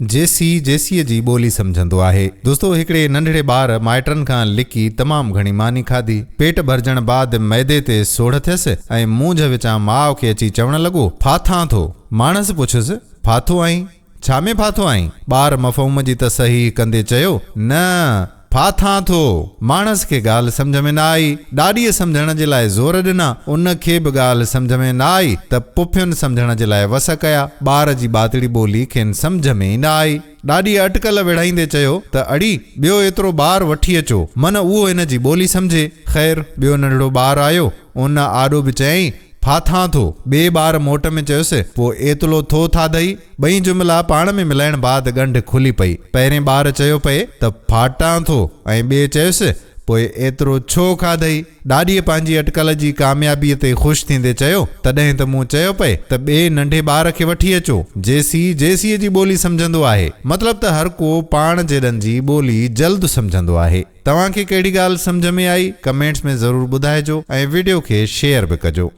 جيسي جيسيء جي ٻولي سمجهندو آهي. دوستو هڪڙي ننڍڙي ٻار مائٽن کان لڪي تمام گهڻي ماني کاڌي. پيٽ ڀرجڻ بعد معدي تي سوڙهه ٿيس ۽ مونجهه وچان ماء کي اچي چوڻ لڳو، ڦاٿان ٿو. ماڻس پڇيس، ڦاٿو آهين؟ ڇا ۾ ڦاٿو آهين؟ ٻار مفهوم جي تصحيح ڪندي چيو، نه. ڦاٿان ٿو. ماڻس کي ڳالهه سمجهه ۾ نه آئي. ڏاڏيء سمجهڻ جي لاء زور ڏنا. ان کي به ڳالهه سمجهه ۾ نه آئي ته پڦين سمجهڻ جي لاء وس ڪيا. ٻار جي ٻاتڙي ٻولي کين سمجهه ۾ ئي نه آئي. ڏاڏيء اٽڪل وڙهائيندي چيو ته اڙي، ٻيو ايترو ٻار وٺي اچو، من اهو هن جي ٻولي سمجهي. خير، ٻيو ننڍڙو ٻار آيو. ان آڏو به چيائين، ڦاٿان ٿو. ٻئي ٻار موٽ ۾ چيس، پوء ايتلو ٿو ٿاڌئي؟ ٻئي جملا پاڻ ۾ ملائڻ بعد ڳنڍ کلي پئي. پهرين ٻار چيو پئي ته ڦاٽان ٿو ۽ ٻئي چيس، پوء ايترو ڇو کاڌئي؟ ڏاڏيء پنهنجي اٽڪل جي ڪاميابيء تي خوش ٿيندي چيو، تڏهن ته مون چيو پئي ته ٻئي ننڍي ٻار کي وٺي اچو، جيسي جيسيء جي ٻولي سمجهندو آهي. مطلب ته هر ڪو پاڻ جيڏن جي ٻولي جلد سمجهندو آهي. توهان کي ڪهڙي ڳالهه سمجهه ۾ آئي؟ ڪمينٽس ۾ ضرور ٻڌائجو ۽ وڊيو کي شيئر به ڪجو.